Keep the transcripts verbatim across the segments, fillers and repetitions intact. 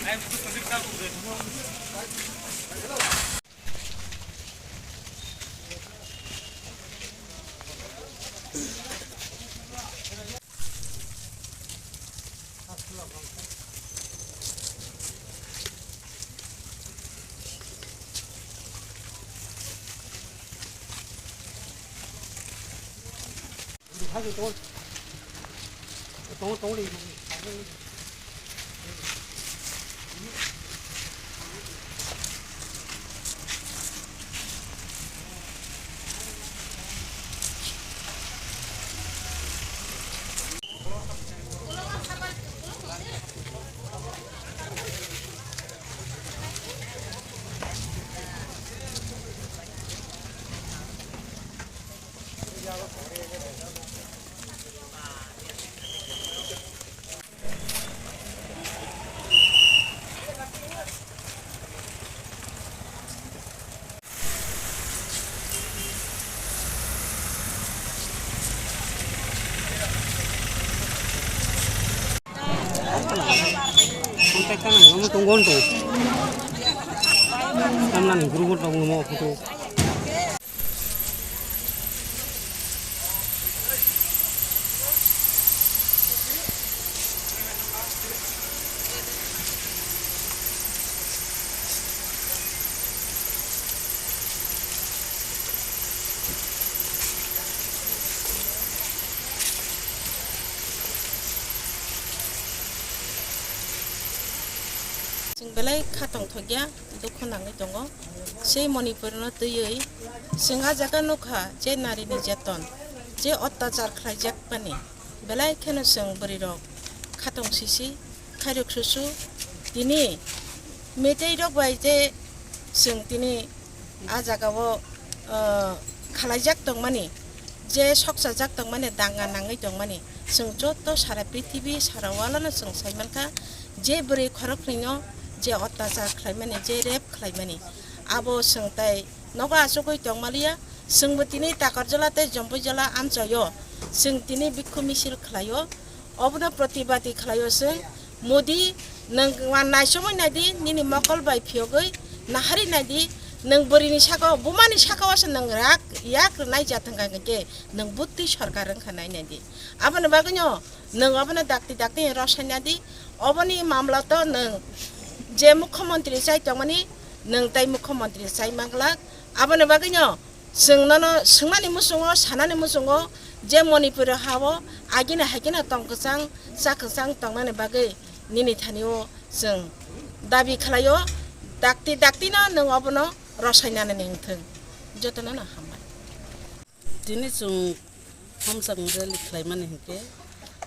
Sampai kan, kamu tunggu tu. Kamu nanti guru guru kamu mau foto. Chwng belai kha tongthokya, dukhu nangwi tongo. Sei Manipurno twiwi chwng a jaga nukha je nari nirjaton, je ottachar khlaijak mani, belai kheno chwng bwrwirok khatong sisi, khairok susu. Tini Meitei rok bai je chwng tini a jaga o, ah, khalaijak tongmani, je soksajak tongmani, danga nangwi tongmani, chwng joto sara prithibi, sara world no chwng sai mankha, je bwrwi khoroknwino je ottachar khlaimani, je rape khlaimani, abo chwng tai nogo achugwi tongmaliya. Chwngbo tini Takarjala tei Jompuijala amchaio chwng tini bikhu misil khlaio. Obono protibadi khlaio chwng. Modi, nwng wa naisomwi naidi, nini mokol bai phiyogwi nahari naidi, nwng bwrwini saka o, bumani saka o se nwng rak yak rwnai ja thangkha hwnkhe nwng bwtwi sorkar wngkha nai naidi. Aboni bagwino nwng obono dakti dakti rwsai naidi. Oboni mamla to nwng je mukhyamantri chai tongmani, nwng tai mukhyamantri chai manglak. Aboni bagwino chwng nono swngmani muchungo, sanani muchungo je Manipur ha o agini haikhe no tong kwchang, cha kwchang tongnani bagwi nini thani o chwng dabi khlaio, dakti dakti no nwng obono rwsai nanani wngthung. Jotono no hambai. Tini chwng Homsang rally khlaimani hinkhe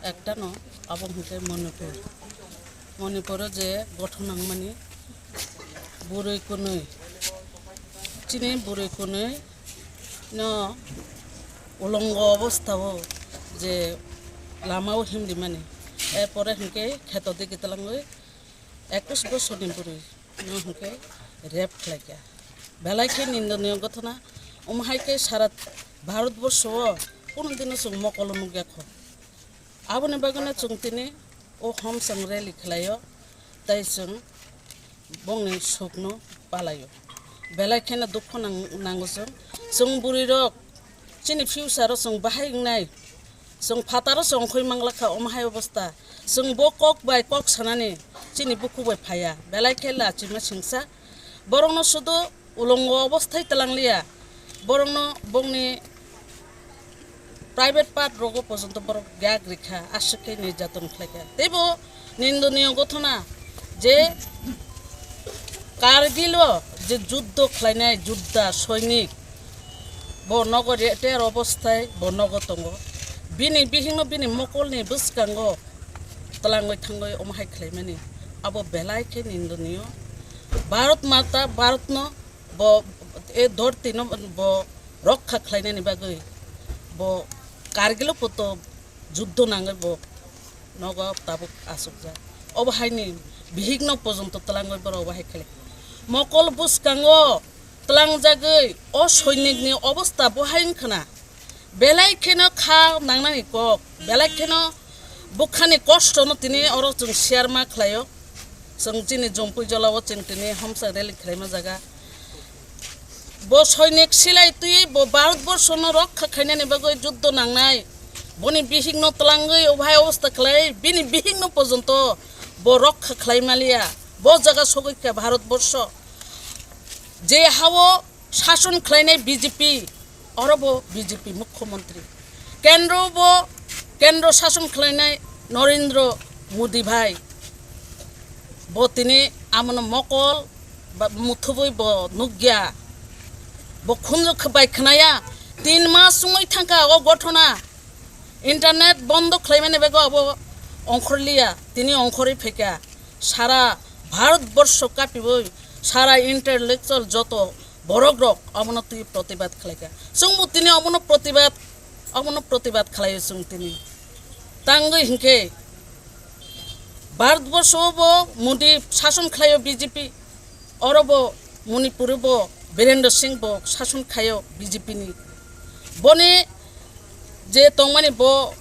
ektano abo hinkhe Manipur. Manipuro je gothon nangmani bwrwi kwnwi, chini bwrwi kwnwi no ulongo obostha o je lama o himdi mani, erpore hinkhe kheto digi twlangwi ekus bosorni bwrwi no hinkhe rape khlaikha. Belai khe nindoniyo gothona, omo hai khe sara Bharat borsho o kunu dino chwng mokolo nukya kho. Aboni bagwino chwng tini o Homsang rally khlaio, tei chwng bongni sukno palaio. Belai kheno dukhu nang-, nango chwng. Chwng bwrwirok chini future o chwng bahai wngnai, chwng phataro chwng khoi manglakha omo hai obostha. Chwng bo kok bai kok sanani chini bukhuk bai phaiya. Belai khe lachima singsa. Borokno sudo ulongo obosthai twlangliya. Borokno bongni private part rogo pojonto borok yak rikha, aswk khe nirjaton khlaikha. Teibo nindoniyo gothona je Kargilo je juddo khlainai judda soinik, bo nogo reter obosthai bo nogo tongo. Bini bihikno bini mokolni bwskango twlangwi thangwi omo hai khlaimani. Abo belai khe nindoniyo. Bharat Mata, Bharatno bo, e dhortino bo rokha khlainani bagwi bo Kargilo poto juddo nangwi bo nogo tabuk asukjak. Obo haini bihikno pojonto twlangwi borok obo hai khlai. Mokol bwskango tlangjagwi o soinikni obostha bo hai wngkhana. Belai kheno kha nangnani kok, belai kheno bwkhani kostono tini oro chwng share ma khlaio. Chwng chini Jompui jolao chwng tini homsa rally khlaima jaga. Bo soinik silai twi bo Bharatborshono rokha khainani bagwi juddo nangnai. Boni bihikno twlangwi obhai obostha khlai, bini bihikno pojonto bo rokha khlai maliya. Bo jaga sogwi kha Bharatborsho. Je hao sason khlainai B J P, oro bo B J P mukhyamantri. Kendro bo, kendro sason khlainai Narendra Modi bhai. Bo tini amono mokol ba muthubui bo nukya. Bo khunju khwbai khnaya. Tin mas wngwi thangkha o gothona. Internet bondo khlaimani bagwi abo ongkhorliya. Tini ongkhorwi phaikha. Sara Bharatborsho kapiwi, sara intellectual joto borok rok omono twi protibad khlaikha. Chwngbo tini omono protibad, omono protibad khlaio chwng tini. Tangwi hinkhe Bharatborsho bo Modi sason khlaio B J P, oro bo Manipur bo Birendra Singh bo sason khaio B J P ni. Boni je tongmani bo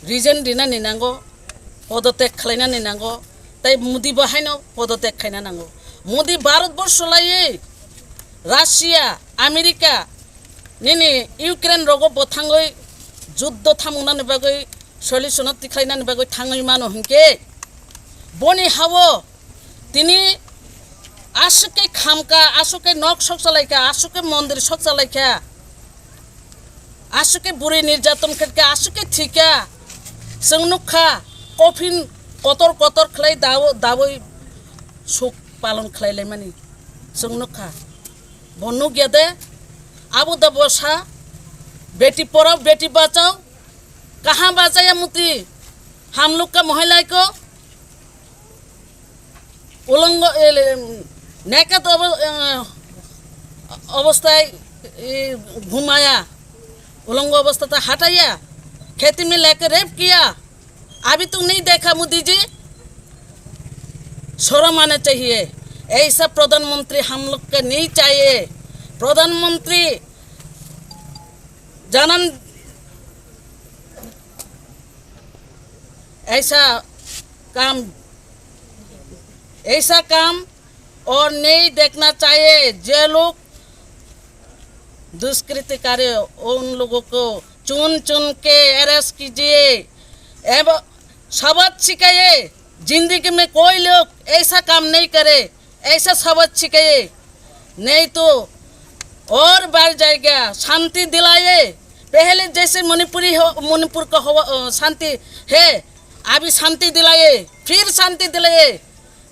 resign rinani nango, podotyag khlainani nango, tai Modi bo haino podotyag khaina nango. Modi Bharatborsho laiwi Russia, America, nini Ukraine rogo bo thangwi juddo thamungnani bagwi solution o tikhlainani bagwi thangwi mano hinkhe boni hao tini aswk khe khamkha, aswk khe nok sokchalaikha, aswk khe mondir sokchalaikha, aswk khe bwrwi nirjaton khaikha, aswk khe thwikha. Chwng nukha, coffin kotor kotor khlai dawo-, dawi suk palon khlai laimani. Chwng nukha. Bo nukya de, abo da bo sa, "Beti padhao, beti bachao, kaha bachaya muti, hum log ka mohilai ko." Ulongo, ele, naked obo-, eh, obosthay, eh, ghumaya, ulongo obostha ta hataya, kheti mein leke rape kiya, abhi tum nahi dekha Modi ji? Shorom aana chahiye, aisa pradhan mantri hum log ka nahi chahiye, pradhan mantri janan ऐसा काम, ऐसा काम और नहीं देखना चाहिए। जो लोग दुष्कृति करे, उन लोगों को चुन चुन के अरेस्ट कीजिए एवं सबक सिखाइए। जिंदगी में कोई लोग ऐसा काम नहीं करे। ऐसा सबक सिखाइए, नहीं तो और बढ़ जाएगा। शांति दिलाइए, पहले जैसे मणिपुरी हो, मणिपुर का हो, अ, शांति है, अभी शांति दिलाइए, फिर शांति दिलाइए,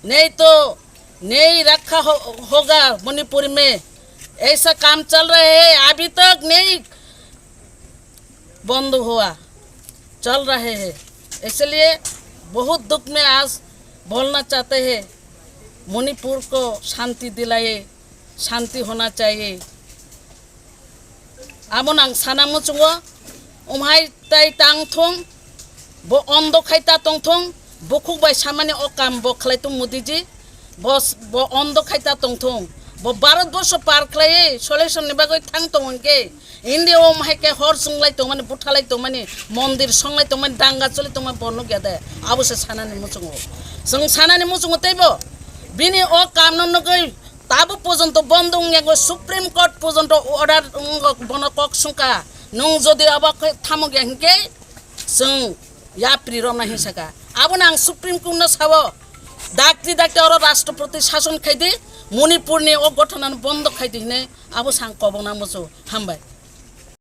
नहीं तो नहीं रखा हो, होगा मणिपुर में। ऐसा काम चल रहे हैं, अभी तक नहीं बंद हुआ, चल रहे हैं। इसलिए बहुत दुख में आज बोलना चाहते हैं, मणिपुर को शांति दिलाइए, शांति होना चाहिए। Amo nang sana muchungo, umhai tai tang thung, bo ondo khai ta tong thung, bukhuk bai samani o kam bo khlai tung Modi ji, bo, bo ondo khai ta tong thung, bo Bharat borsho par khlai solution ni bagwi thang tong hwnkhe, India o umhai khe hor chwnglai tongmani, buthalai tongmani, mondir songlai tongmani, danga choli tongmani bo nukya de, abo se sanani muchungo. Chwng sanani muchungo teibo bini o kamno nugwi tabuk porjonto bondo wngya, Supreme Court porjonto order wngwi bono kok sungkha. Nwng jodi abo khe thamukya hinkhe chwng yapri romna hinsakha. Abono ang Supreme Court no sao, dakti dakti oro Rashtrapati sason khaidi, Manipur ni o ghotona no bondo khaidi hinwi abo sang kobongna muchungo. Hambai.